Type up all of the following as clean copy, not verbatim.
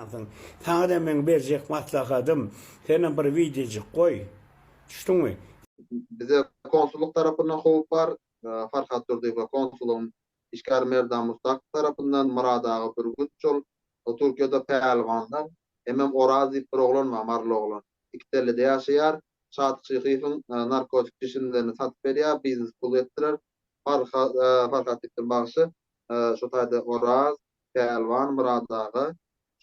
Ýansyň. Saňa-da meň berjek maslahatym, senem bir wideojyk goý. Düşdüňmi? Bize konsullyk tarapyndan howp bar. Farhat Durdyýewe konsullygyň işgäri Merdan Mustakow tarapyndan, Myrat aga Bürgüt şol Türkiýede pälwandan, hemem Oraz diýip bir oglan bar, maryly oglan. Ikitellide ýaşaýar. Şadyk Şyhyýewiň narkotik jisimlerini satyp berýär, biznes pul etdiler. Farhat Farhat diýipdir bagşy. Şo taýda Oraz, Pälwan, Myrat aga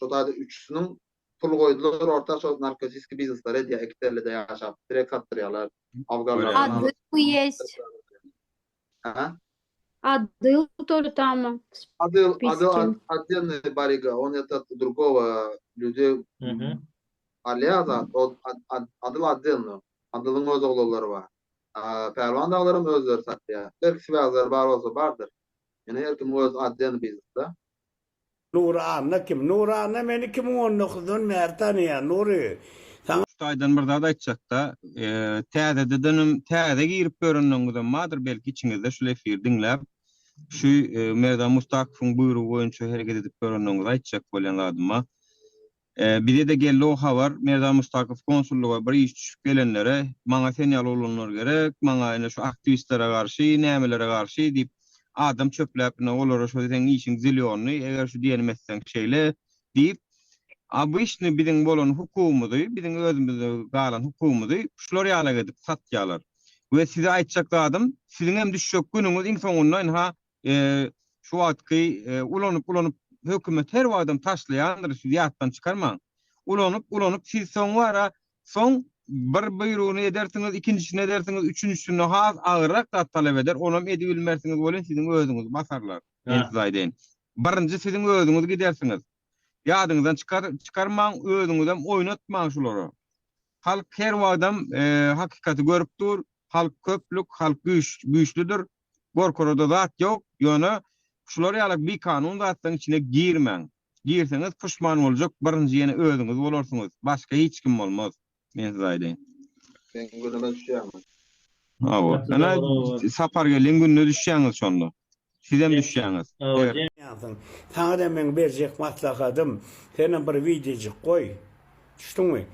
şo taýda üçüsiniň pul goýdular orta şo narkotiski biznesleri edýär Ikitellide ýaşap, direkt satdyrýarlar. Afganlardan alyp. Adyl ýest. Hä? Adyl тоже там в Adyl, Adyl списке. отдельный барига, он этот другого людей alýar zat, ol Adyl отдельно. Adylyň öz oglanlary bar. Pälwan daglaram özleri satýar. Belki swýazlary bar bolsa bardyr. Ýöne her kimiň öz otdelny biznesda. Nury Anna kim? Nury Anna meni 2019-dan bäri tanaýar. Nury, saňa. Şu taýdan bir zat aýtjakda, täzededenem täze girip ýörenleriňizem bardyr belki içiňizde şul efiri diňläp, şu Merdan Mustakowyň buýrugy boýunça hereket edip ýörenleriňizi aýtjak bolýan zadym bar. Bize-de geldi o habar, Merdan Mustakow konsullyga bir iş düşüp gelenlere, maňa sen ýaly oglanlar gerek, maňa ine şu aktiwistlere garşy, nämelere garşy diýip, adam çöpläp, ine olara şo seň işiň zilýonny, eger şu diýenimi etseň şeýle diýip, obyçnyý biziň bolan hukugymyzy, biziň özümizde galan hukugymyzy şular ýalak edip satýarlar. We size aýtjak zadym, siziňem düşjek günüňiz iň soňunda ynha Şu wagtky ulanyp ulanyp hökümet her wagtam taşlaýandyr siz ýatdan çykarmaň. Ulanyp ulanyp siz soň bara soň bir buýrugyny edersiňiz ikinjisini edersiňiz üçünjisinde has agyrrak zat talap eder onam edibilmersiňiz welin siziň özüňizi basarlar men size aýdaýyn. Birinji siziň özüňiz gidersiňiz. Ýadyňyzdan çykar çykarmaň özüňizem oýnatmaň şulara. Halk her wagtam hakykaty görüp dur halk köplük halk güýç güýçlüdir. Gorkarada zat ýok, ýöne şular ýalak bikanun zatlaryň içine girmäň. Girseňiz puşman boljak birinji ýene özüňiz bolarsyňyz, başga hiç kim bolmaz. Men size aýdaýyn. Meň günüme düşýäňmi? Hawa. Ene Sapargeldiň gününe düşýäňiz şonda. Sizem düşýäňiz. Eger. Ýansyň. Saňa-da meň berjek maslahatym, senem bir wideojyk goý. Düşdüňmi?